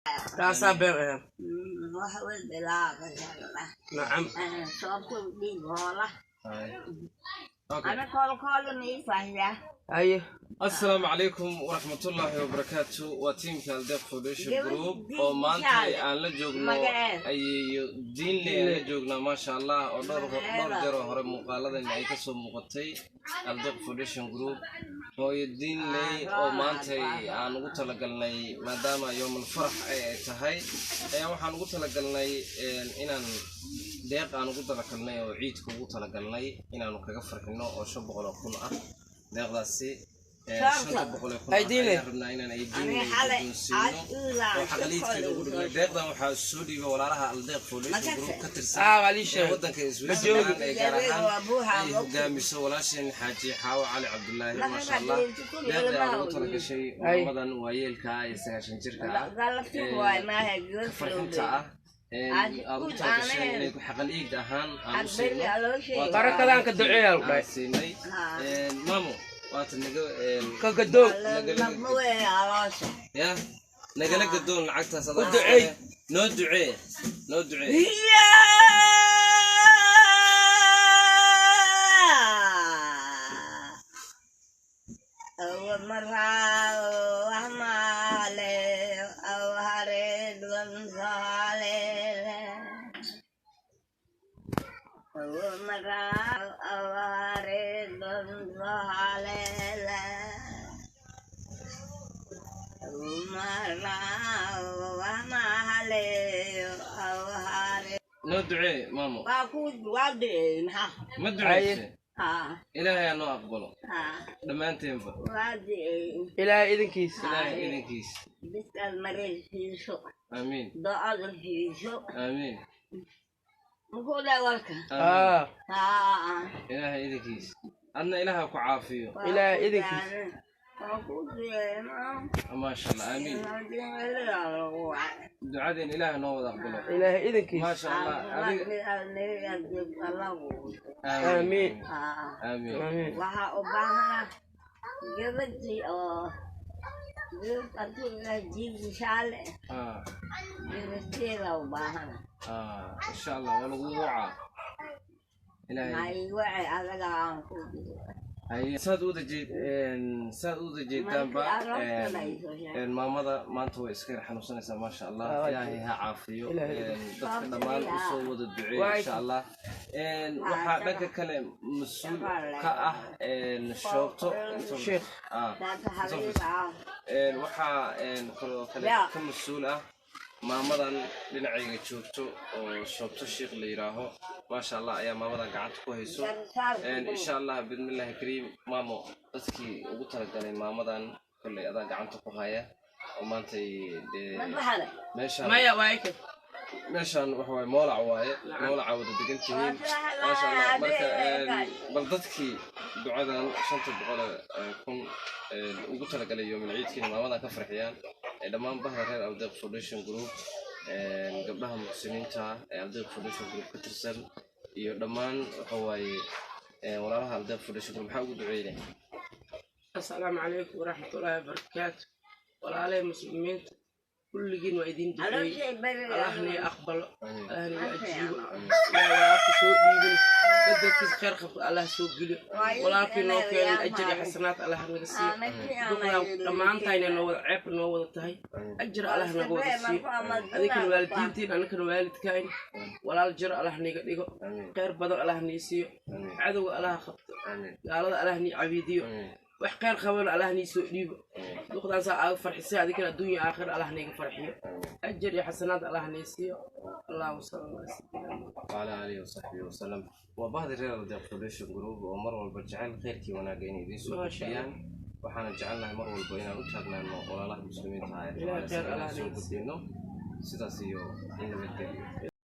Taasaa been ahayn. Wax way bilaabayaan. Nacam. Sababta dhiig hoola. Haye. Okay. Ana koolkoolin ii fahyaa. Haye. Asalaamu calaykum waraxmatullaahi wabarakaatu. Waa tiimka Aldeeq Foundation Gabadh Group diin oo maanta jecel. aan la joogno Magaceeda. Ayeeyo Diinle aan la joognaa, maasha Allah, oo dhowr jeer oo hore muuqaaladan ay kasoo muuqatay Aldeeq Foundation Group. Hooyo Diinley oo maantay aan ugu talagalnay, maadaama yoomal farax ay tahay, ayaa waxaan ugu talagalnay inaan deeq aan ugu talagalnay oo ciidka ugu talagalnay inaanu kaga farxino oo 500,000 ah. Deeqdaasi 500,000 ah Ay, Diinle. ayaan rabnaa inaan ay Diinley Ani xalay guddoonsiino aad oo xaqaliidkeeda ugu dhignay. Deeqdan waxaa soo dhiibay walaalaha Aldeeq Foundation Group ka tirsan Ah, waa lii ee sheegay. waddanka Switzerland, ee gaar Jawiga waa buuxa, ahaan ay hogaamiso walaasheen Xaaji Xaawo Cali Cabdulaahi. Maasha Allah, deeqda aad ugu talagashay maamadan waayeelka ah ee 90 jirka ah Galabtii ee waay maaha ka farxinta ah ee aad ugu talagashay inay ku xaqal iid ahaan aan u siino. Waa Barakadaan ka duceeyaa lagu aan dhahay. siinay. Maamo, waata naga Ka gadoon. Ya nagala gadoon lacagtaas adaa. U duceey. Noo ducee, noo ducee. Noo ducee, maamo. Waa ku waa duceeyey maxaa? Ma duceyse? Haa. Ilaahay ha noo aqbalo Haa. dhammaanteenba. Waa duceeyey. Ilaahay idinkiisa. Ilaahay idinkiis. Biskaad maraysiiso. Aamiin. Ducada siiso. Aamiin. Muxuu dhahay warka? Aamiin. Ah. Haa. Ilaahay idinkiis, adna Ilaaha ku caafiyo. Ilaahay idinkiisa. Waa ku duceeyey maa. Maasha Allah, aamiin. Ducadeen Ilaaha noo wada aqbalo. Ilaahay idinkiisa. Maasha Allah, adiga. Aamiin. Aamiin. Aamiin. Waxaa u baahanaa gabadhii oo gabadh jiibishaale ah gabarteeda u baahana. Ah, insha Allah waa lagu wacaa Ilaahay. Maiwacay adaga aan ku jiro. Haye, saad u wada jeedaanba Markii aroorta la isoo sheegay. Maamada maanta way iska yar xanuunsanaysaa, maasha Allah. Ah, waa Ilaahay ha caafiyo. Ilaahay. Dadka dhammaan usoo wada duceeya Waa insha Allah. Waxaa dhanka kale mas-uul ka ah shoobto Sheekh. Ah, Taata habiib ah. Waxaa kaloo kale Ya. ka mas-uul ah maamadan dhinacayga joogto oo Shoobto Sheekh la yidhaaho, maasha Allah, ayaa maamadan gacanta ku hayso. Insha Allah, bismillahi kariim. Maamo, dadkii ugu talagalay maamadan kolley adaa gacanta ku haya oo maantay dee Ma baxday? meeshaan Maya waa ikad. Meeshaan waxa waaye Moolac waaye, Moolaca wada degan tihiin, maasha Allah. Marka bal dadkii ducadan 500,000 ugu talagalay yoomin ciidkii maamadan ka farxiyaan ee dhammaan bahda reer Aldeeq Foundation Group, gabdhaha muxsiniinta ee Aldeeq Foundation Group ka tirsan iyo dhammaan waxa waaye walaalaha Aldeeq Foundation Group, maxaa ugu duceynay? Asalaamu calaykum waraxmatullaahi wabarakaatu. Walaalay muslimiinta kulligiin waa idin duceeyey. Calooshay bari. Allahna ya aqbalo. Amiin. Allahna ya ajiibo. Ilaahay walaalka soo dhiibin bedelkiisa khayr qabto Allah soo geliyo. Walaalkii noo keenay ajar iyo xasanaad Allah naga siiyo. Duqdan dhammaantayna noo wada ceeb noo wada tahay, ajar Allah naga wada siiyo. Adinkana waalidiintiin, anakana waalidkayn, walaal jiro Allah niga dhigo. Amiin. Khayr badan Allah nii siiyo. Amiin. Cadowga Allah qabto. Amiin. Gaalada Allah nii cabiidiyo. Amiin. Wax khayr qabana Allah nii soo dhiibo. Duqdan saa aaga farxisay, adinkana adduunya aakhira Allah niga farxiyo. Ajar iyo xasanaad Allah nii siiyo. Allahuma salli ala sayyidina وعلى آله وصحبه وسلم. وبهذه reer Aldeeq Foundation Group oo mar walba jecel khayrkii wanaagga inay idiin soo Maasha gudbiyaan, waxaana jecelnahay mar walba inaan u taagnaano walaalaha muslimiinta ah ee Ilaahay khayr inaan Allah soo naga siiyo. gudbino. Sidaas iyo in nabadgeliyo.